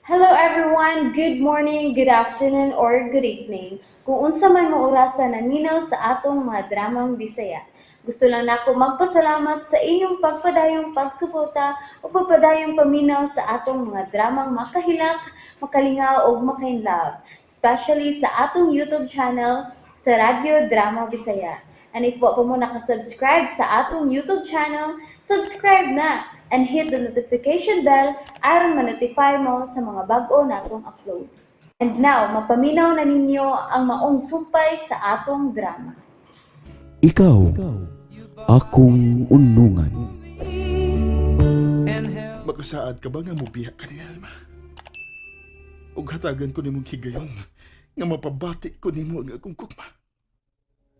Hello everyone! Good morning, good afternoon, or good evening. Kung unsa man mo orasa naminaw sa atong mga dramang Bisaya. Gusto lang nako magpasalamat sa inyong pagpadayong pagsuporta o pagpadayong paminaw sa atong mga dramang makahilak, makalingaw ug makainlove, especially sa atong YouTube channel sa Radyo Drama Bisaya. And if wa pa mo nakasubscribe sa atong YouTube channel, subscribe na and hit the notification bell aron ma-notify mo sa mga bag-o natong uploads. And now, mapaminaw na ninyo ang maong sumpay sa atong drama. Ikaw, akong unungan. Makasaad ka ba nga mubiya ka ni Alma? Ug hatagan ko nimong higayon nga mapabati ko nimo ang akong gugma.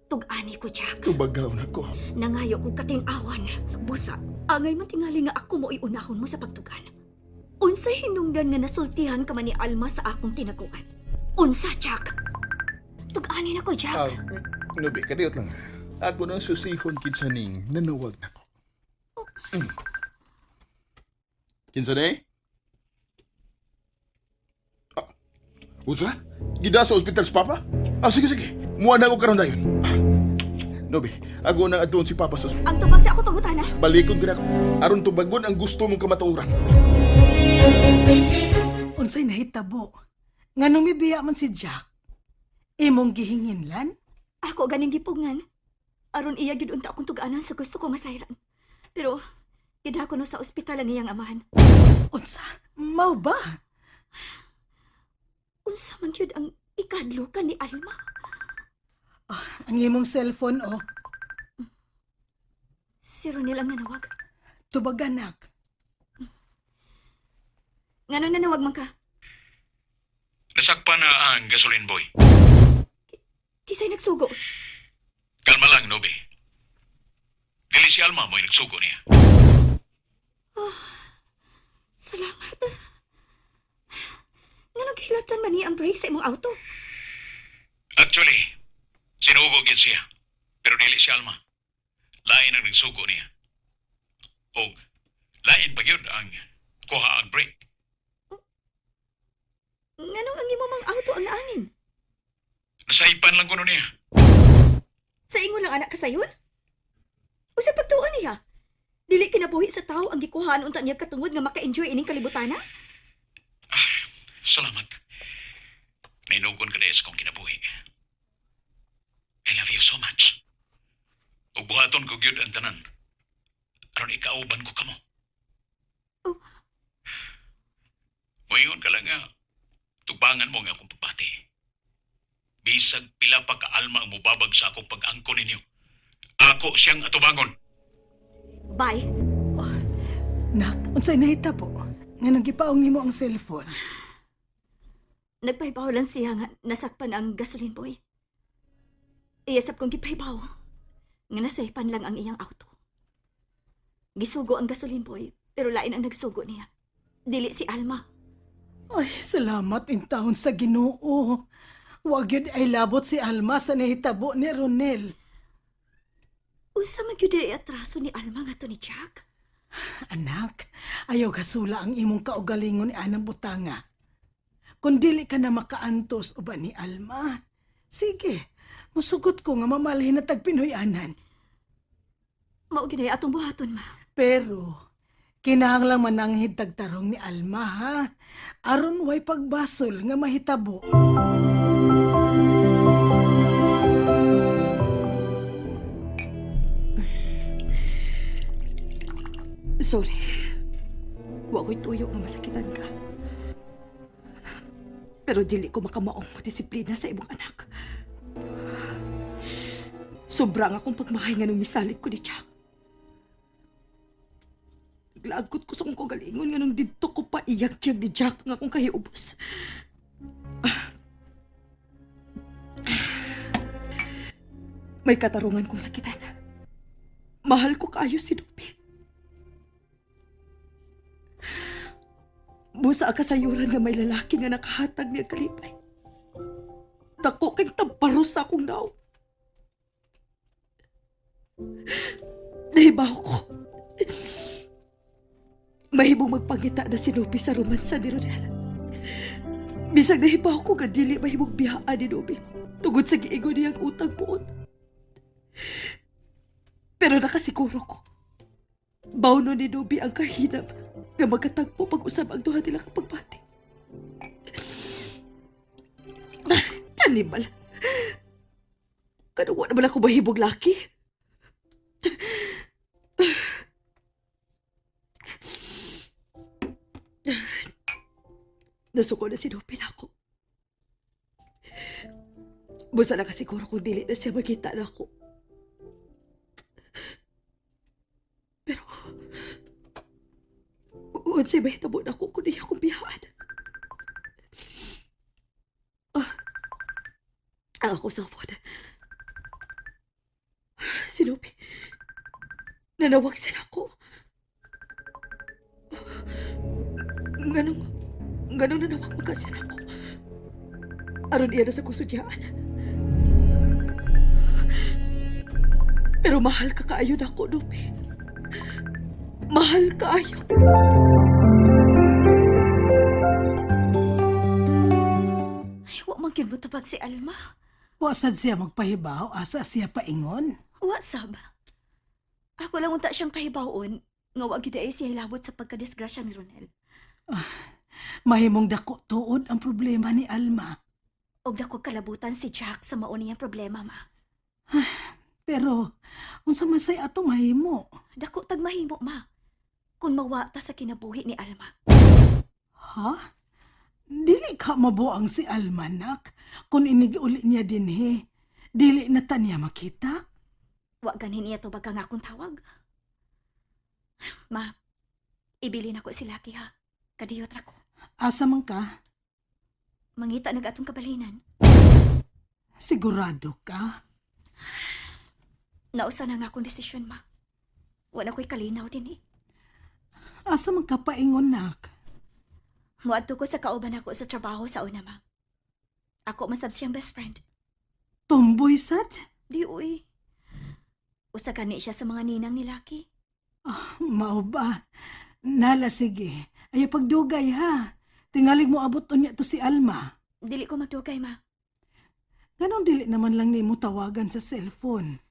Tug-ani ko, Jack. Tubagaw na ko. Nangayo ko katin-awan. Busa, angay man tingali nga ako mo unahon mo sa pagtugan. Unsa hinungdan nga nasultihan ka man ni Alma sa akong tinaguan? Unsa, Jack? Tug-ani na ko, Jack. Ah, Nubi, kadiyot lang. Ako nang susihon kinsa ning nanawag nako. Kinsa ni? Ah, unsa? Gida sa ospital si Papa? Ah, sige, sige. Muha na ako karon dayon. Ah, Nobi, ako nang adtuon si Papa sa ospital. Ang tubag sa ako pangutana. Balikon ko na ako. Aron tubagon ang gusto mong kamatuoran. Unsay nahitabo? Nganong mibiya man si Jack? Imong gihinginlan? Ako ganing gipugngan. Aron iya gyud unta akong tug-anan sa gusto ko masayran. Pero gida ko no sa ospital ang iyang amahan. Unsa? Mao ba? Unsa man gyud ang ikadlukan ni Alma? Ang imong cellphone oh. Si Ronel ang nanawag. Tubaganak. Ngano nanawag man ka? Nasakpan na ang gasoline boy. Kisay nagsugo. Kalma lang, Nobi. Dili si Alma mo'y nagsugo niya. Salamat. Nganong gihilatan man niya ang brake sa imong auto? Actually, sinugo gyud siya. Pero dili si Alma. Lain ang nagsugo niya. Og lain pa gyud ang kuha ang brake. Nganong ang imo mang auto ang naangin? Nasaypan lang kuno niya. Sa ingon lang anak kasayon? O sa pagtuon niya? Dili kinabuhi sa tao ang gikuhaan unta niya katungod nga maka-enjoy ining kalibutana? Salamat. Nainugon ka sa kong kinabuhi. I love you so much. Ug buhaton ko gyud ang tanan. Aron ikauban ko kamo. Oh. Moingon ka lang nga, tubangan mo nga akong pabati. Bisag pila pa ka alma ang mubabag sa akong pag-angko ninyo. Ako siyang atubangon. Bye. Nak, unsay nahitabo? Nganong gipaong nimo ang cellphone? Nagpahibaw lang siya nga nasakpan ang gasoline boy. Iyasap kong gipahibaw nga nasaypan lang ang iyang auto. Gisugo ang gasoline boy, pero lain ang nagsugo niya. Dili si Alma. Ay, salamat intawon sa Ginoo. Wa gyud ay labot si Alma sa nahitabo ni Ronel. Unsa man gyud ay atraso ni Alma ngadto ni Jack? Anak, ayaw kasula ang imong kaugalingon ni anang butanga. Kung dili ka na makaantos uban ni Alma, sige, musugot ko nga mamalhin na tag Pinoy-anan. Mao gyud ay atong buhaton, ma. Pero, kinahanglan mananghid tagtarong ni Alma, ha? Aron way pagbasol nga mahitabo. Sorry. Wa ko'y tuyo nga masakitan ka. Pero dili ko makamaong mo disiplina sa imong anak. Sobra nga akong pagmahay nga nung misalig ko ni Jack. Naglagot ko sa akong kagalingon nga nung didto ko pa iyagyag ni Jack nga akong kahiubos. May katarungan kong sakitan. Mahal ko kaayo si Dupi. Busa ang kasayuran nga may lalaki nga nakahatag niya kalipay. Dako kay tamparos sa akong naw. Nahibaw ko. Mahimong magpangita na si Nopi sa romansa ni Rodel. Bisag nahibaw ko nga dili mahimong bihaan ni Nobi tungod sa giingon niyang utang puot. Pero nakasiguro ko, bawno ni Nobi ang kahinam nga magkatagpo pag-usab ang duha nila kapag bati. Animal. Kanuwa naman ako mahibog laki. Nasuko na si Nobi na ako. Busa na kasiguro kung dili na siya magkita na ako. Pero, unsay mahitabo na ako kung iya akong bihaan. Ah, ang ako sa phone. Si Nobi, nanawag siya ako. Ganong, ganong nanawag magka siya nako. Aron iya na sa kusudyaan. Pero mahal ka kaayo nako, Nobi. Mahal kaayo. Ay, wa man gyud motabag si Alma. Wa sad siya magpahibaw, asa siya paingon. Wa sab. Ako lang unta siyang pahibawon nga wa gyud ay siya hilabot sa pagkadisgrasya ni Ronel. Mahimong dako tuod ang problema ni Alma. Og dako kalabutan si Jack sa mao niyang problema, ma. Pero unsa man say ato mahimo? Dako tag mahimo, ma. Kung mawa ta sa kinabuhi ni Alma. Ha? Dili ka mabuang si Alma, nak. Kung inig-uli niya dinhi, dili na ta niya makita. Wa ganin niya tubag nga akong tawag. Ma, ibilin ako si Lucky ha. Kadiyot ra ko. Asa man ka? Mangita nag atong kabalinan. Sigurado ka? Nausa na nga akong desisyon, ma. Wa na ko'y kalinaw din eh. Asa man ka paingon, nak? Muadto ko sa kauban ako sa trabaho sa una, ma. Ako masab siyang best friend. Tomboy sad? Di uy. Usa gani siya sa mga ninang ni Lucky. Ah, mao ba? Nala, sige. Ayaw pagdugay, ha? Tingalig mo abot unya to si Alma. Dili ko magdugay, ma. Ganong dili naman lang nimo tawagan sa cellphone.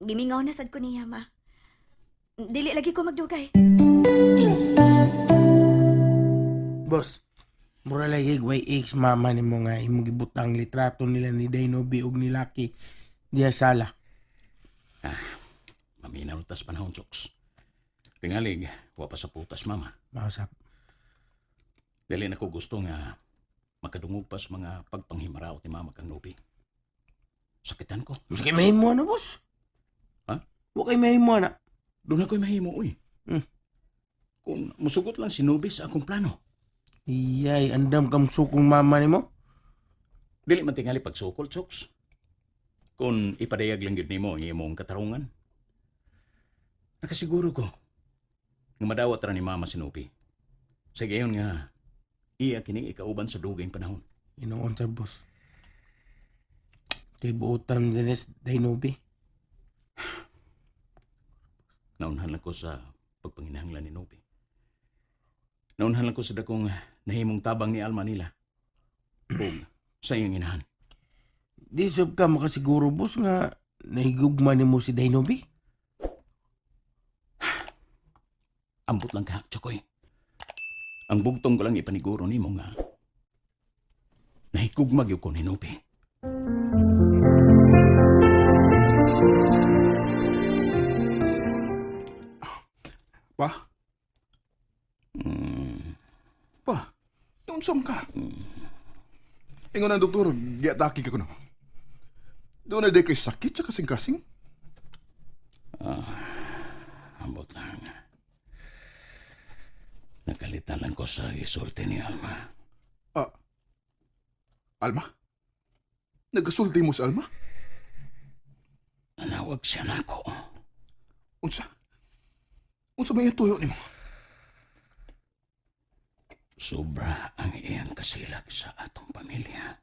Gimingaw na sad ko niya, ma. Dili lagi ko magdugay. Boss, mura lagi way ex mama nimo nga imong gibutang litrato nila ni Dinobi ug ni Lucky diya sala. Maminaw tas panahon, Chokes. Tingalig, wa pa sa putas, mama. Mausap. Dili na ko gusto nga makadungog pa sa mga pagpanghimaraot ni mama kang Nobi. Sakitan ko. Mas kay mahimo na, boss. Ha? Wa kay mahimo na. Doon ako'y mahimo, uy. Kung musugot lang si Nobi sa akong plano. Iyay, andam kam sukong mama nimo. Dili man tingali pagsukol, Chokes. Kung ipadayag lang yun nimo ang imong katarungan. Nakasiguro ko nga madawat ra ni mama si Nobi. Sa gayon nga, iya kining ikauban sa dugayng panahon. Inoon sa boss. Kay buotan dines Dinobi. Naunhan lang ko sa pagpanginahanglan ni Nobi. Naunhan lang ko sa dakong nahimong tabang ni Alma nila. Ug sa iyang inahan. Di sab ka makasiguro boss nga nahigugma nimo si Dinobi. Ambot lang ka, Chokoy. Ang bugtong ko lang ipaniguro nimo nga nahikugmag yun ko ni Nobi. Pa? Pa, unsam ka? Ingon ang doktor, giatake ka kuno. Doon na di kay sakit sa kasing-kasing. Ambot lang. Nakalitan lang ko sa isulti ni Alma. Ah, Alma? Nagasulti mo sa Alma? Nanawag siya nako. Unsa? Unsa may tuyo nimo? Sobra ang iyang kasilak sa atong pamilya.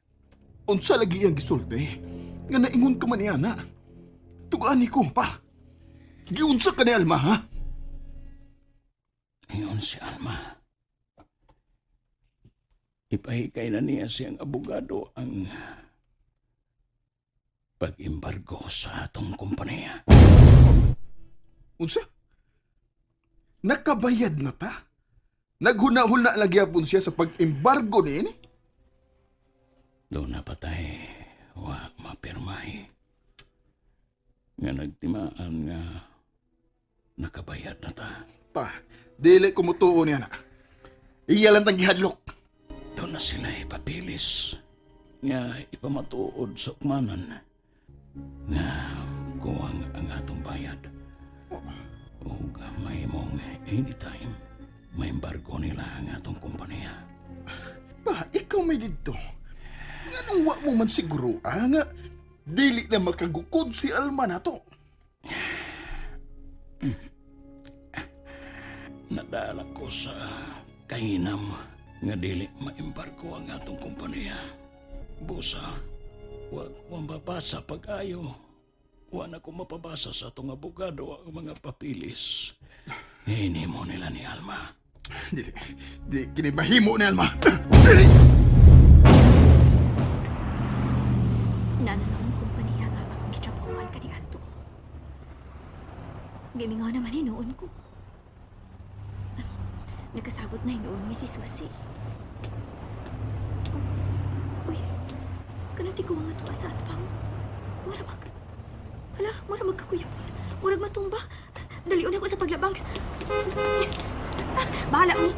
Unsa lagi iyang gisulti? Nga naingon ka man niya na. Tugaan ni ko pa. Giunsa ka ni Alma ha? Ingon si Alma. Ipahikay na niya siyang abogado ang pag-embargo sa atong kompanya. Unsa? Nakabayad na ta? Naghuna-huna lagi apon siya sa pag-embargo niini? Doon na patay, wa mapirmahe. Nga nagtimaan nga nakabayad na ta. Pa, dili ko mutuo niya na. Iya lang tang gihadlok. Doon na sila ipapilis nga ipamatuod sa ukmanan nga kuwang ang atong bayad. Ug mahimong anytime may embargo nila ang atong kompanya. Pa, ikaw may didto. Nganong wa mo man siguro, ah, nga dili na makagukod si Alma nato. Nadala ko sa kahinam nga dili maembargo ang atong kompanya. Busa, wa ko mabasa pag-ayo. Wa na ko mapabasa sa atong abogado ang mga papilis. Hinimo nila ni Alma. Dili, di kini mahimo ni Alma. Dili. Nana na akong kumpanya nga akong gitrabahoan kani ato. Gimingaw naman hinuon ko. Nakasabot na hinuon mi si Susi. Oh, uy, kanang tiguang nga tuwa sa atbang. Mura mag... Hala, mura magkakuyapon. Murag matumba. Dalion ako sa paglabang. Ah, bahala mo.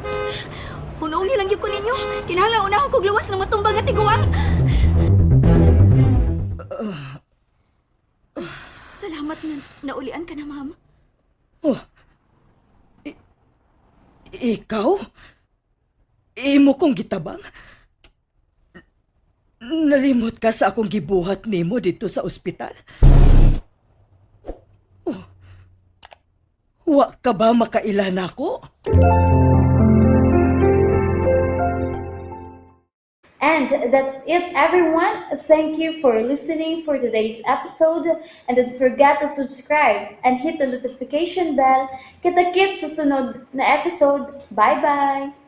Hunong nilang gyud ko ninyo. Kinahanglan unahon kog luwas ng matumba nga tiguang. Salamat nga naulian ka na, ma'am. Oh. Ikaw? Imo kong gitabang? Nalimot ka sa akong gibuhat nimo dito sa ospital? Oh. Wa ka ba makaila nako? And that's it, everyone. Thank you for listening for today's episode. And don't forget to subscribe and hit the notification bell. Kita-kits sa sunod na episode. Bye-bye!